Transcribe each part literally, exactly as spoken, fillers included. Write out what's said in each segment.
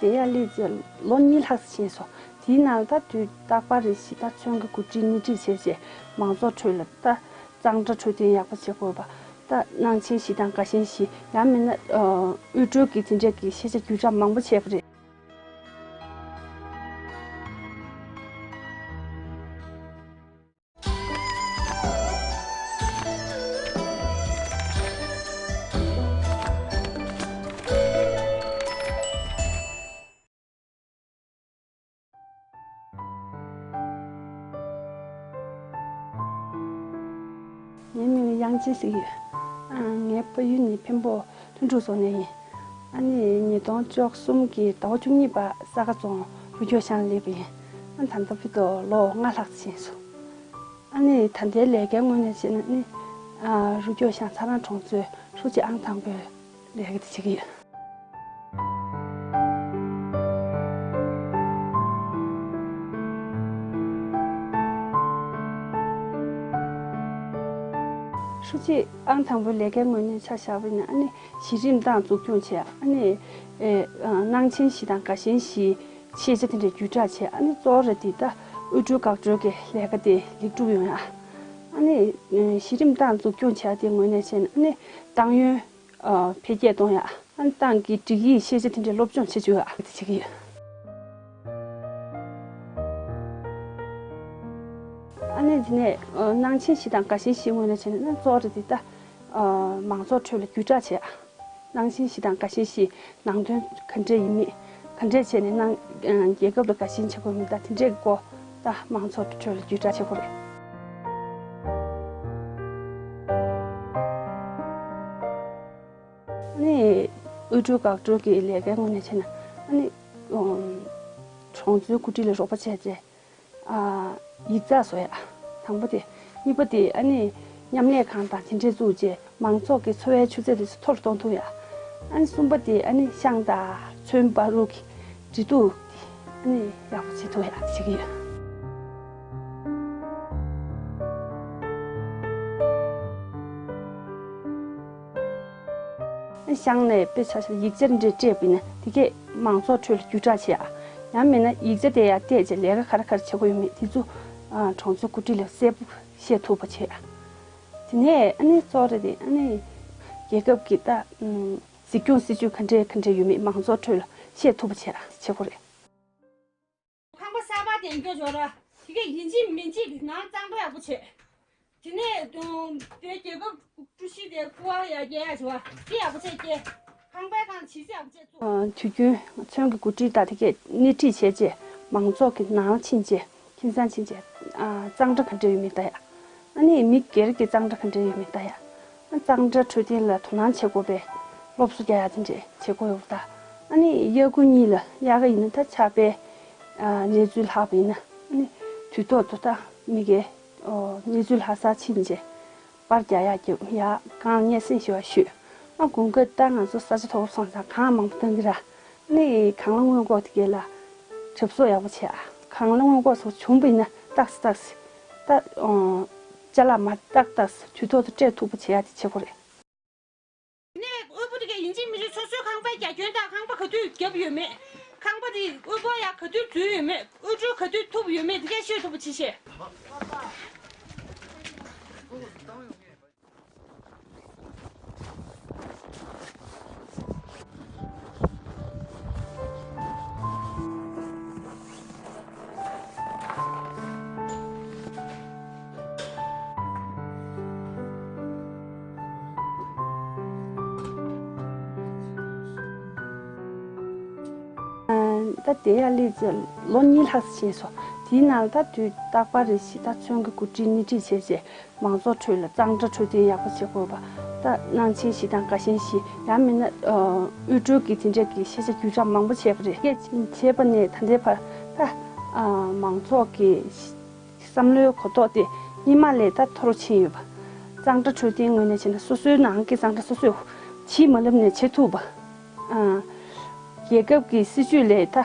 དེ་ཡར་སླེབས་རྗེས་ལོ་གཉིས་ལྷག་ཙམ་ཕྱིན་སོང་། དེའི་ནང་ལ་ད་དུས་རྟག་པར་རེ་བཞིན་ད་ཚོན་གྱི་གོ་སྒྲིག་སྣེ་ཁྲིད་བྱས་རྗེས་མང་ཚོགས་ཁྲོད་ལ་ད་གཙང་སྦྲ་འཕྲོད་བསྟེན་ཡག་པོ་བྱེད་དགོས་པ། ད་སྣང་ཆེན་བཞི་དང་དགའ་ཞེན་བཞི། ཡང་མིན་ན་ཨ་དབུལ་སྒྲོལ་གྱི་དེ་འདྲས་ཀྱི་ཤེས་བྱ་བརྒྱུད་བསྒྲགས་མང་པོ་བྱས་པ་རེད། ངའི་མིང་ལ་དབྱངས་ཅན་ཟེར་གྱི་ཡོད། ཨ་ངའི་ཕ་ཡུལ་ནི་འཕན་པོ་ལྷུན་གྲུབ་རྫོང་ནས་ཡིན། ཨ་ནི་ཉིས་སྟོང་བཅུ་གསུམ་གྱི་ཟླ་བ་བཅུ་གཉིས་པ་ས་དགའ་རྫོང་རུ་སྐྱོར་ཤང་སླེབས་པ་ཡིན། ཨ་ད་ལྟ་བར་དུ་ལོ་ལྔ་ལྷག་ཙམ་ཕྱིན་སོང་། ཨ་ནི་ད་ལྟའི་ལས་ཀའི་ངོས་ནས་བྱས་ན་ནི་ཨ་རུ་སྐྱོར་ཤང་ཚ་རང་གྲོང་ཚོའི་ཧྲུའུ་ཅི་ཨང་དང་པོའི་ལས་ཀ་དེ་བྱེད་ཀྱི་ཡོད། ཧྲུའུ་ཅི་ཨང་དང་པོའི་ལས་ཀའི་ངོས་ནས་ཆ་བཞག་པ་ཡིན་ན་ཨ་ནི་གཞི་རིམ་ཏང་འཛུགས་སྐྱོང་བྱས། ཨ་ནི་ཨེ་ཨ་སྣང་ཆེན་བཞི་དང་དགའ་ཞེན་བཞི་ཤེས་བྱ་དེ་འདྲ་བརྒྱུད་བསྒྲགས་བྱས། ཨ་ནི་གཙོ་བོ་ར་དེ་ད་དབུལ་སྒྲོལ་འགག་སྒྲོལ་གྱི་ལས་ཀ་དེ་ལེགས་གྲུབ་ཡོང་ཡ། ཨ་ནི་ཨེ་གཞི་རིམ་ཏང་འཛུགས་སྐྱོང་བྱས་དེ་ངོས་ནས་བྱས་ན་ཨ་ནི་ཏང་ཡོན་ཨ་འཕེལ་རྒྱས་གཏོང་ཡ། ཨ་ནི་ཏང་གི་སྒྲིག་ཡིག་ཤེས་བྱ་དེ་འདྲའི་སློབ་སྦྱོང་བྱེད་བཅུག་ཡ་དེ་བྱེད་ཀྱི་ཡོད། ཨ་ནི་དེ་ནས་ཨ་སྣང་ཆེན་བཞི་དང་དགའ་ཞེན་བཞིའི་ངོས་ནས་བྱས་ན་གཙོ་བོ་ར་དེ་ད་ཨ་མང་ཚོགས་ཁྲོད་ལ་བརྒྱུད་བསྒྲགས་བྱས། སྣང་ཆེན་བཞི་དང་དགའ་ཞེན་བཞི་ནང་དོན་ག་འདྲས་ཡིན་མིན། ག་འདྲས་བྱས་ནས་ནང་ཨ་རྒྱལ་ཁབ་ལ་དགའ་ཞེན་བྱེད་དགོས་མིན། ད་དེ་འདྲས་ཀྱི་སྐོར་ད་མང་ཚོགས་ཁྲོད་ལ་བརྒྱུད་བསྒྲགས་བྱེད་དགོས་རེད། ཨ་ནི་དབུལ་སྒྲོལ་འགག་སྒྲོལ་གྱི་ལས་ཀའི་ངོས་ནས་བྱས་ན་ཨ་ནི་ཨམ་གྲོང་ཚོའི་འགོ་ཁྲིད་ལ་རོགས་པ་བྱས་རྗེས་ཨ་ཡིག་ཚགས་བཟོ་ཡ། དང་པོ་དེ། གཉིས་པ་དེ་ཨ་ནི་མཉམ་ལས་ཁང་དང་དེ་འདྲས་བཙུགས་རྗེས་མང་ཚོགས་ཀྱི་འཚོ་བའི་ཆུ་ཚད་དེ་ཚོ་མཐོ་རུ་གཏོང་ཐུབ་ཡ། ཨ་ནི་གསུམ་པ་དེ་ཨ་ནི་ཤང་དང་ཚོན་པ་རུ་གི་འབྲེལ་གཏུག་དེ་ཨ་ནི་ཡག་པོ་བྱེད་ཐུབ་ཡ་བྱེད་ཀྱི་ཡོད། ཨ་ནི་ཤང་ནས་དཔེ་ཆ་ཞིག་ཡིག་ཆ་འདྲ་སྤྲད་པ་ཡིན་ན་དེ་གས་མང་ཚོགས་ཁྲོད་ལ་བརྒྱུད་བསྒྲགས་བྱེད་ཡ། ཡང་མིན་ན་ཡིག་ཆ་དེ་ཡར་སྤྲད་རྗེས་ལས་ཀ་ག་རེ་ག་རེ་བྱེད་དགོས་ཡོད་མེད་དེ་ཚོ་ཨ་གྲོང་ཚོའི་འགོ་ཁྲིད་ལ་གསལ་པོ་བཤད་ཐུབ་པ་བྱེད་ཡ། དེ་ནས་ཨ་ནི་གཙོ་བོ་རེད་དེ། ཨ་ནི་རྒྱལ་ཁབ་ཀྱི་ད་ཨམ་གཟིགས་སྐྱོང་སྲིད་ཇུས་ག་འདྲས་ག་འདྲས་ཡོད་མེད་མང་ཚོགས་ཁྲོད་ལ་བཤད་ཐུབ་པ་བྱེད་བྱེད་དགོས་རེད། ཁང་པ་གསར་པ་གཏན་འཁྱོལ་བྱོས་ར། དེ་གས་ཡིན་གཅིག་མིན་གཅིག་ནང་གཙང་སྦྲ་ཡག་པོ་བྱེད། དེ་ནས་ཨམ་དེ་རྒྱལ་ཁབ་ཀྲུའུ་ཞི་དེ་སྐུ་པར་ཡར་རྒྱག་ཡ་བྱེད་པ་དེ་ཡག་པོ་བྱེད་ཀྱི། ཁང་པའི་སྒང་བྱིས་རྩིས་ཡག་པོ་བྱེད་བཙུགས། ཨ་དུས་རྒྱུན་ཚོན་གྱི་འགོ་ཁྲིད་དང་དེ་གས་སྣེ་ཁྲིད་བྱས་རྗེས་མང་ཚོགས་ཀྱི་ནང་ཕྱིན་རྗེས། ཁྱིམ་ཚང་ཕྱིན་རྗེས་ཨ་གཙང་སྦྲ་ག་འདྲ་ཡོད་མེད་ལྟ་ཡ། ཨ་ནི་མི་སྒེར་གྱི་གཙང་སྦྲ་ག་འདྲ་ཡོད་མེད་ལྟ་ཡ། ཨ་གཙང་སྦྲ་འཕྲོད་བསྟེན་ལ་དོ་སྣང་བྱེད་དགོས་པའི་སློབ་གསོ་རྒྱག་ཡ་དེ་འདྲས་བྱེད་དགོས་ཡོད་པ་དང་། ཨ་ནི་དབྱར་དགུན་གཉིས་ལ་དབྱར་ཁ་ཡིན་ན་ད་ཆར་པའི་ཨ་གནས་ཚུལ་ལྷག་པ་ཡིན་ན་ཨ་ནི་དུས་ཐོག་ཏུ་ད་མི་སྒེར་ཨོ་གནས་ཚུལ་ལྷག་སར་ཕྱིན་རྗེས་པར་རྒྱག་ཡག་རྒྱབ་ཡག་གང་སྙན་སེང་ཞུ་བ་ཞུས། ཨ་དགུན་ཁ་ད་ང་ཚོ་ས་ཆ་མཐོ་པོ་སོང་ཙང་གངས་མང་པོ་བཏང་གི་ར། ནི་གངས་ལ་སྔོན་འགོག་དེ་གས་ལ་གྲབས་གསོག་ཡག་པོ་བྱེད་ཨ། གངས་ལ་སྔོན་འགོག་སོགས་བྱུང་བ་ཡིན་ན་ཏག་སེ་ཏག་སེ་ད་ཨོ་ཅ་ལག་མ་ཏག་ཏག་སེ་དུས་ཐོག་ཏུ་སྤྲད་ཐུབ་པ་བྱེད་ཡག་དེ་བྱེད་དགོས་རེད། ནས་དབུལ་པོ་དེ་གས་ཡིན་གཅིག་མིན་གཅིག་སོ་སོའི་ཁང་པའི་རྒྱ་ཁྱོན་དང་ཁང་པ་ག་དུས་བརྒྱབ་ཡོད་མེད། ཁང་པ་དེ་དབུལ་པོ་ཡ་ག་དུས་འཛུལ་ཡོད་མེད། དབུལ་སྒྲོལ་ག་དུས་ཐུབ་ཡོད་མེད་དེ་གས་ཤེས་ཐུབ་པ་བྱེད་ཤེས། ད་དེ་ཡར་སླེབས་རྗེས་ལོ་གཉིས་ལྷག་ཙམ་ཕྱིན་སོང་། དེའི་ནང་ལ་ད་དུས་རྟག་པར་རེ་བཞིན་ད་ཚོན་གྱི་གོ་སྒྲིག་སྣེ་ཁྲིད་བྱས་རྗེས་མང་ཚོགས་ཁྲོད་ལ་གཙང་སྦྲ་འཕྲོད་བསྟེན་ཡག་པོ་བྱེད་དགོས་པ། ད་སྣང་ཆེན་བཞི་དང་དགའ་ཞེན་བཞི། ཡང་མིན་ན་ཨ་དབུལ་སྒྲོལ་གྱི་དེ་འདྲས་ཀྱི་ཤེས་བྱ་བརྒྱུད་བསྒྲགས་མང་པོ་བྱས་པ་རེད། བྱས་པ་ནས་ད་ལྟའི་བར་ད་ཨ་མང་ཚོགས་ཀྱི་བསམ་བློའི་གོ་རྟོགས་དེ་སྔོན་མ་ལས་ད་མཐོ་རུ་ཕྱིན་ཡོད་པ། གཙང་སྦྲ་འཕྲོད་བསྟེན་ངོས་ནས་བྱས་ན་སོ་སོའི་ནང་གི་གཙང་སྦྲ་སོ་སོས་ཕྱིའི་མ་ལབ་ནས་བྱེད་ཐུབ་པ། ཨ་རྒྱལ་ཁབ་ཀྱི་སྲིད་ཇུས་ལས་ད་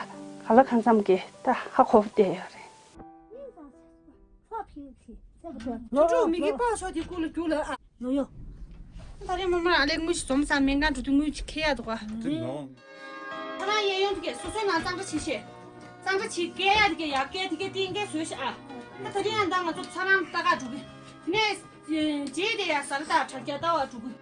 ག་ལ་གང་འཚམ་གྱི་ད་ཧ་གོ་བ་བསྡད་ཡོད་རེད། ཐུ་ཕྲུག་མི་གི་པགས་ཤོག་དེ་སྐུ་ལ་རྒྱུག་ལ་ཨ། ཡོ་ཡོ། ད་རེས་མ་མ་ཨ་ལེ་དངུལ་ཞིག་འཛོམས་སམ་མེད་མཁན་འགྲོ་དུས་དངུལ་ཅིག་ཁེ་ཡ་འདུག་ག་ཁ་ལག་གཡས་གཡོན་ སོ་སོའི་ནང་གཙང་སྦྲ་བྱེད་ཤེས། གཙང་སྦྲ་བྱེད་སྐད་ཡ་དེ་ག་ཡ་སྐད་དེ་ག་ཏིང་སྐད་བཟོས་ཤག་ཨ། ད་ད་རིང་ཡང་ད་ང་ཚོ་ཚ་རང་ལྟ་ག་འགྲོ་གི། དེ་ནས་རྗེས་དེ་ཡ་ཟ་ར་ད་དྲ་རྒྱ་ལྟ་བ་འགྲོ་གི།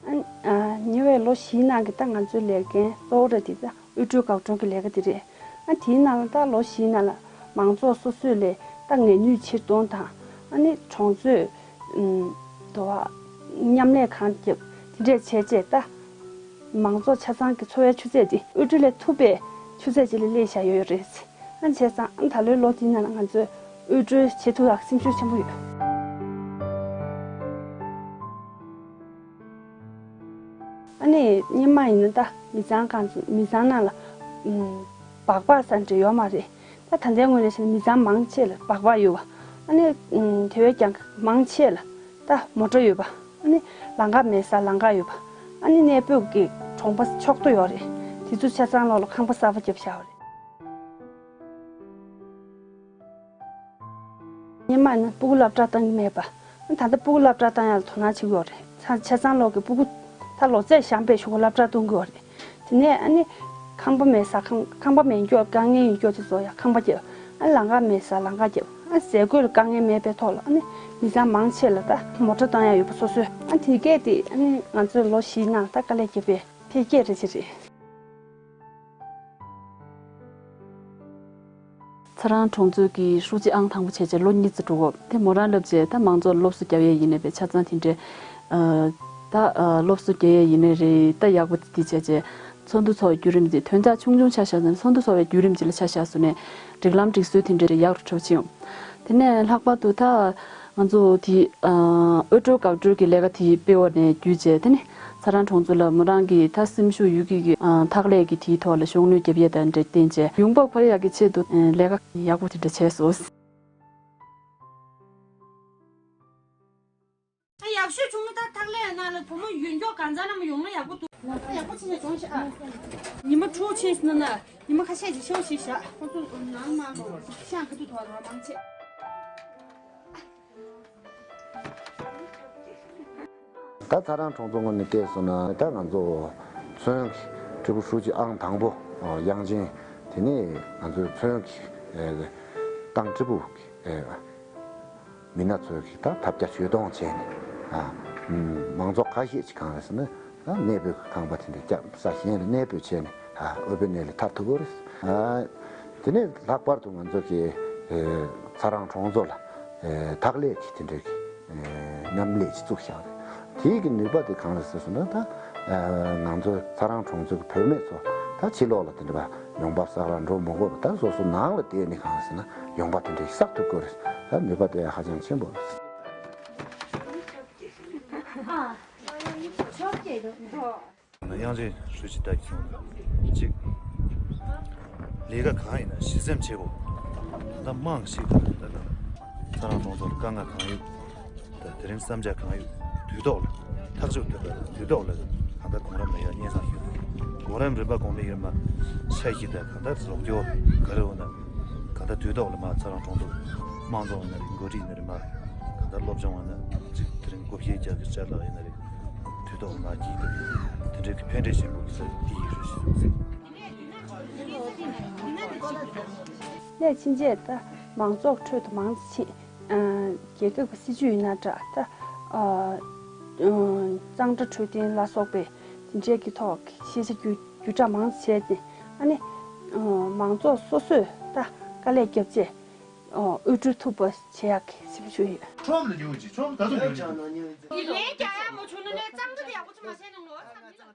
ཨ། ཉེ་བའི་ལོ་བཞིའི་ནང་གི་ད་ང་ཚོའི་ལས་འགན་གཙོ་བོ་ར་དེ་ད་དབུལ་སྒྲོལ་འགག་སྒྲོལ་གྱི་ལས་ཀ་དེ་རེད། ཨ། དེའི་ནང་ལ་ད་ལོ་བཞིའི་ནང་ལ་མང་ཚོགས་སོ་སོས་ལས་ད་ངལ་ནུས་ཕྱིར་གཏོང་དང་། ཨ་ནི་གྲོང་ཚོས་ཨུམ། དོ་བ་མཉམ་ལས་ཁང་བརྒྱབ་དེ་འདྲས་བྱས་རྗེས་ད་མང་ཚོགས་ཆ་ཚང་གི་འཚོ་བའི་ཆུ་ཚད་དེ་དབུལ་སྒྲོལ་ལས་ཐུབ་པའི་ཆུ་ཚད་ཅིག་ལ་སླེབས་བཞག་ཡོད་ཡོད་རེད། ཨ་ནི་བྱས་ཙང་ཨ་ད་ལོའི་ལོ་འདིའི་ནང་ལ་ང་ཚོས་དབུལ་སྒྲོལ་བྱེད་ཐུབ་ཡག་སེམས་ཤུགས་ཆེན་པོ་ཡོད། ཨ་ནི་སྔོན་མ་ཡིན་ན་ད་མི་ཚང་གང་མི་ཚང་ནང་ལ་ཨུམ། སྦག་སྦག་ས་འདྲ་ཡོད་མ་རེད། ད་ད་ལྟའི་ངོས་ནས་བཤད་ན་མི་ཚང་མང་ཆེ་ལ་སྦག་སྦག་ཡོད་པ། ཨ་ནི་ཨུམ། དེ་བས་ཀྱང་མང་ཆེ་ལ་ད་མོ་ཊ་ཡོད་པ། ཨ་ནི་ལམ་ཁ་མེད་ས་ལམ་ཁ་ཡོད་པ། ཨ་ནི་གནས་སྤོས་ཀྱི་གྲོང་པ་ཕྱོགས་བསྡུས་ཡོད་རེད། དེ་ཚོ་ཆ་ཚང་ལོག་ལ་ཁང་པ་གསར་པ་བརྒྱབ་བཞག་པ་རེད། སྔོན་མ་ནི་སྤུ་གུ་སློབ་གྲྭ་བཏང་གི་མེད་པ། ད་ལྟ་སྤུ་གུ་སློབ་གྲྭ་བཏང་ཡག་ལ་དོ་སྣང་བྱེད་ཀྱི་ཡོད་རེད། ཆ་ཆ་ཚང་ལོག་གི་སྤུ་གུ་ད་ལོ་ཚད་གཞི་པའི་གཞུག་གུ་སློབ་གྲྭ་གཏོང་གི་ཡོད་རེད། དེ་ནས་ཨ་ནི་ཁང་པ་མེད་ས་ཁང་ཁང་པ་མེད་མཁན་དཀའ་ངལ་ཡོད་མཁན་དེ་ཚོ་ཡང་ཁང་པ་བརྒྱབ། ཨ། ལམ་ཁ་མེད་ས་ལམ་ཁ་བརྒྱབ། ཨ། ཟས་གོས་ལ་དཀའ་ངལ་མེད་པའི་ཐོག་ལ་ཨ་ནི་མི་ཚང་མང་ཆེ་ལ་ད་མོ་ཊ་བཏང་ཡག་ཡོད་པ་སོ་སོའི། ཨ། དེ་གས་དེ་ཨ་ནི་ང་ཚོས་ལོ་བཞིའི་ནང་ད་དཀའ་ལས་བརྒྱབ་པའི་འཕེལ་རྒྱས་རེད་ཅེས་རེད། ཚ་རང་གྲོང་ཚོའི་ཧྲུའུ་ཅི་ཨང་དང་པོ་བྱས་རྗེས་ལོ་གཉིས་ཙམ་འགྲོ་གི་ཡོད། དེ་མོ་རང་ལབ་རྗེས་ད་མང་ཚོགས་སློབ་གསོ་རྒྱབ་ཡས་ཡིན་ནའི་བས་ཆ་ཚང་དེ་འདྲའི་ཨ། ད་ཨ། སློབ་གསོ་རྒྱབ་ཡས་ཡིན་ནའི་རེད། ད་ཡག་པོ་དེ་བྱས་རྗེས་ཚོགས་འདུ་ཚོགས་བརྒྱུད་རིམ་དེ་དོན་དག་ཆུང་ཆུང་ཆ་བཞག་ན་ཚོགས་འདུ་ཚོགས་པའི་བརྒྱུད་རིམ་ཅིག་ལ་ཆ་བཞག་སོང་ནས་སྒྲིག་ལམ་སྒྲིག་སྲོལ་དེ་འདྲ་རེ་ཡག་རུ་འགྲོ་ཕྱིན་ཡོང་། དེ་ནས་ལྷག་པར་དུ་ད་ང་ཚོ་དེ་ཨ། དབུལ་སྒྲོལ་འགག་སྒྲོལ་གྱི་ལས་ཀ་དེ་སྤེལ་བ་ནས་བརྒྱུད་རྗེས་དེ་ནས་ཚ་རང་གྲོང་ཚོ་ལ་མོ་རང་གི་ད་སེམས་ཤུགས་ཡོད་ཀྱི་གི་ཨ། འཐག་ལས་ཀྱི་དེའི་ཐོག་ལ་ཤུགས་སྣོན་རྒྱབ་ཡས་དང་འབྲེལ་བརྟེན་བྱས་ཡོང་འབབ་འཁོར་ཡག་གི་ཆེད་དུ་ལས་ཀ་ཡག་པོ་དེ་འདྲ་བྱས་སོང་། ཨ། ཡག་ཤོས་བྱུང་ན་ད་ཐག་ལས་ན་ལ་བུ་མོ་ཡོན་ཀྱོག་གང་ཚ་ན་མ་ཡོང་ན་ཡག་པོ་འདུག་ཡག་པོ་ཕྱིན་ནས་བྱུང་ཤག་ཨ། ཉི་མ་དྲུག་ཕྱིན་སོང་ན་ཉི་མ་ཁ་ཤས་ཅིག་ཤོག་ཤིག་བཞག་ཁོ་ཚོ་ནང་མ་ཤང་ཁ་ཐུག་ཐོག་ལ་མང་ཆེ། ད་ཚ་རང་གྲོང་ཚོ་ངོས་ནས་བལྟས་སོང་ན་ད་ང་ཚོ་ཚོང་གི་ཀྲི་པུའུ་ཧྲུའུ་ཅི་ཨང་དང་པོ་དབྱངས་ཅན། དེ་ནས་ང་ཚོའི་ཚོང་གི་ཏང་ཀྲི་པུའུ་གི་མི་སྣ་ཚོས་ཀྱིས་ད་ཐབས་བརྒྱ་ཇུས་སྟོང་བྱས་ནས། ཨ། མང་ཚོགས་ཁ་ཤས་ཅིག་གང་རེད་ཟེར་ན། ཨ། གནས་སྤོས་ཁང་པ་དེ་འདྲ་བརྒྱབ་ས་གཞན་ལ་གནས་སྤོས་བྱས་ནས། ཨ། དབུལ་པོའི་གནས་ལས་ཐར་ཐུབ་ཀྱི་རེད། ཨ། དེ་ནས་ལྷག་པར་དུ་ང་ཚོ་གི་ཨེ། ཚ་རང་གྲོང་ཚོ་ལ་ཨེ། འཐག་ལས་ཀྱི་དེ་འདྲ་གི་ཨེ། མཉམ་ལས་ཅིག་བཙུགས་བཞག་རེད། དེའི་གི་ནུས་པ་དེ་གང་རེད་ཟེར་སོང་ན། ད་ཨ། ང་ཚོ་ཚ་རང་གྲོང་ཚོའི་བུད་མེད་ཚོ་ད་ཕྱི་ལོགས་ལ་དེ་འདྲ་ཡོང་འབབ་བསགས་ར་འགྲོ་མི་དགོས་པ། ད་སོ་སོ་ནང་ལ་བསྡད་ནས་གང་ཟེར་ན་ཡོང་འབབ་དེ་འདྲ་ཞིག་བསགས་ཐུབ་ཀྱི་རེད། ད་ནུས་པ་དེ་ཧ་ཅང་ཆེན་པོ་རེད། དབྱངས་ཅན་ཧྲུའུ་ཅི་ལྟ་གི་སོང་གཅིག་ལས་ཀ་གང་ཡིན་ན་ཞི་སེམས་ཆེ་བོ། ད་དམངས་ཤིག་ད་ད་ཚ་རང་གྲོང་ཚོར་དཀའ་ངལ་གང་ཡོད། ད་དེ་རིང་བསམ་འཆར་གང་ཡོད་དུས་ཐོག་ལ་ཐག་གཅོད་ཐུབ་པ་དང་དུས་ཐོག་ལ་གང་ལྟར་གོང་རིམ་ལ་ཡར་སྙན་སེང་ཞུ། གོང་རིམ་རིམ་པ་གོང་མའི་ཡར་མར་འཆར་གཞི་དང་གང་ལྟར་རོགས་སྐྱོར་ག་རེ་འོང་ན་གང་ལྟར་དུས་ཐོག་ལ་མར་ཚ་རང་གྲོང་ཚོ་དམངས་ཚོགས་ཡིན་ན་རེད། འགོ་ཁྲིད་ཡིན་ན་རེད། མར་གང་ལྟར་སློབ་སྦྱོང་ཡིན་ན་གཅིག་དེ་རིང་བགོ་བཤའ་རྒྱག་གི་བཅར་ལག་ཡིན་ན་རེད། དུས་ཐོག་ལ་མར་སྐྱིད་སྡུག་དེ་འདྲའི་གི་ཕན་འབྲས་ཆེན་པོ་གི་ས་དེ་ཡིན་ཞུ་ཞུ། སླད་ཕྱིན་ཆད་ད་མང་ཚོགས་ཁྲོད་དུ་མང་ཙམ་ཕྱིན། རྒྱལ་ཁབ་ཀྱི་སྲིད་ཇུས་ཡིན་ན་འདྲ། ད་གཙང་སྦྲ་འཕྲོད་བསྟེན་ལ་སོགས་པའི་དེ་འདྲའི་གི་ཐོག་གི་ཤེས་བྱ་བརྒྱུད་བརྒྱུད་བསྒྲགས་མང་ཙམ་བྱས་ཏེ། ཨ་ནི་མང་ཚོགས་སོ་སོས་ད་དཀའ་ལས་བརྒྱབ་རྗེས་དབུལ་སྒྲོལ་ཐུབ་པ་བྱེད་ཡག་གི་སེམས་ཤུགས་ཡོད། ཁྲོམ་ལ་ཉོ་གི་ཁྲོམ་ག་ཚོད་ཉོ་གི་ལན་རྒྱག་ཡག་མ་བྱུང་ན་ནས་གཙང་སྦྲ་དེ་ཡག་པོ་ཅིག་མ་བྱས་ན་ངོ་ཚ་མི་ཚ།